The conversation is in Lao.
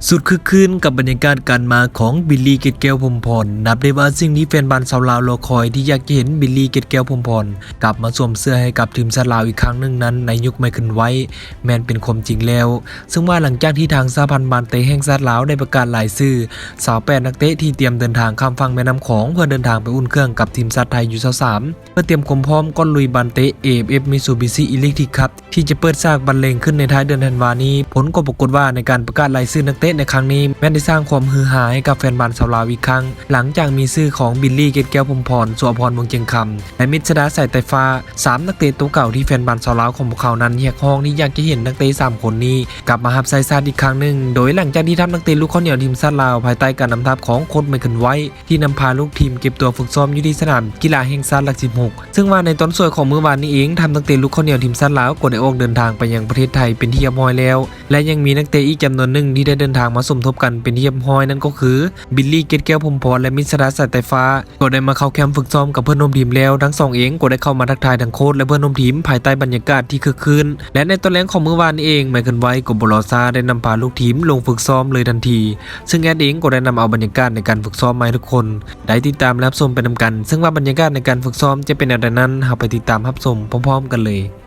ສຸດຄຶກຄື້ນກັບບັນຍາກາດການມາຂອງບິລລີ ເກດແກ້ວ ພົມພອນ. ນັບໄດ້ວ່າສິ່ງທີ່ແຟນບານຊາວລາວລໍຄອຍ ທີ່ຢາກຈະເຫັນບິລລີ ເກດແກ້ວ ພົມພອນ ກັບມາສວມເສື້ອໃຫ້ກັບທີມຊາດລາວອີກຄັ້ງໜຶ່ງນັ້ນ ໃນຍຸກໄມເຄິນ ໄວ ແມ່ນເປັນຄວາມຈິງແລ້ວ. ເຊິ່ງວ່າຫຼັງຈາກທີ່ທາງສະຫະພັນບານເຕະແຫ່ງຊາດລາວ ໄດ້ປະກາດລາຍຊື່ ຊາວແປດ ນັກເຕະທີ່ຕຽມເດີນທາງຂ້າມຝັ່ງແມ່ນ້ຳຂອງ ເພື່ອເດີນທາງໄປອຸ່ນເຄື່ອງກັບທີມຊາດໄທ ຢູ ຊາວສາມ ເພື່ອຕຽມຄວາມພ້ອມກ່ອນລຸຍບານເຕະ ເອເອັຟເອັຟ ມິຊູບິຊິ ອີລິກທິກຄັບ ທີ່ຈະເປີດສາກບັນເລງຂຶ້ນໃນທ້າຍເດືອນທັນວານີ້. ຜົນກໍປາກົດວ່າໃນການປະກາດລາຍຊື່ນັກເຕະໃນຄັ້ງນີ້ ແມ່ນໄດ້ສ້າງຄວາມຮືຮາໃຫ້ກັບແຟນບານຊາວລາວອີກຄັ້ງ ຫຼັງຈາກມີຊື່ຂອງບິລລີ ເກດແກ້ວ ພົມພອນ, ສຸອະພອນ ວົງຈຽງຄຳ ແລະ ມິດສະດາ ສາຍໃຕ້ຟ້າ, ສາມນັກເຕະໂຕເກົ່າທີ່ແຟນບານຊາວລາວຂອງພວກເຂົານັ້ນຮຽກຮ້ອງທີ່ຢາກຈະເຫັນນັກເຕະສາມຄົນນີ້ກັບມາຮັບໃຊ້ຊາດອີກຄັ້ງໜຶ່ງ. ໂດຍຫຼັງຈາກທີ່ທັບນັກເຕະລູກເຂົ້າໜຽວທີມຊາດລາວ ພາຍໃຕ້ການນຳທັບຂອງໂຄ້ດ ໄມເຄິນ ໄວ ທີ່ນຳພາລູກທີມເກັບຕົວຝຶກຊ້ອມຢູ່ທີ່ສະໜາມກິລາແຫ່ງຊາດຫຼັກສິບຫົກ ເຊິ່ງວ່າໃນຕອນສວຍຂອງມື້ວານນີ້ເອງ ທັບນັກເຕະລູກເຂົ້າໜຽວທີມຊາດລາວກໍໄດ້ອອກເດີນທາງໄປຍັງປະເທດໄທເປັນທີ່ຮຽບຮ້ອຍແລ້ວ ແລະ ຍັງມີນັກເຕະອີກຈຳນວນໜຶ່ງທີ່ໄດ້ເດີນທາງມາສົມທົບກັນເປັນທີ່ຮຽບຮ້ອຍ ນັ້ນກໍຄື ບິລລີ ເກດແກ້ວ ພົມພອນ ແລະ ມິດສະດາ ສາຍໃຕ້ຟ້າ ກໍໄດ້ມາເຂົ້າແຄ້ມຝຶກຊ້ອມກັບເພື່ອນຮ່ວມທີມແລ້ວ. ທັງສອງເອງກໍໄດ້ເຂົ້າມາທັກທາຍທັງໂຄ້ດ ແລະ ເພື່ອນຮ່ວມທີມ ພາຍໃຕ້ບັນຍາກາດທີ່ຄຶກຄື້ນ ແລະ ໃນຕອນແລງຂອງມື້ວານນີ້ເອງ ໄມເຄິນ ໄວ ກໍບໍ່ລໍຊ້າ ໄດ້ນຳພາລູກທີມລົງຝຶກຊ້ອມເລີຍທັນທີ. ເຊິ່ງແອດເອງກໍໄດ້ນຳເອົາບັນຍາກາດໃນການຝຶກຊ້ອມມາໃຫ້ທຸກຄົນໄດ້ຕິດຕາມ ແລະ ຮັບຊົມໄປນຳກັນ. ເຊິ່ງວ່າບັນຍາກາດໃນການຝຶກຊ້ອມຈະເປັນແນວໃດນັ້ນ ເຮົາໄປຕິດຕາມຮັບຊົມພ້ອມໆກັນເລີຍ.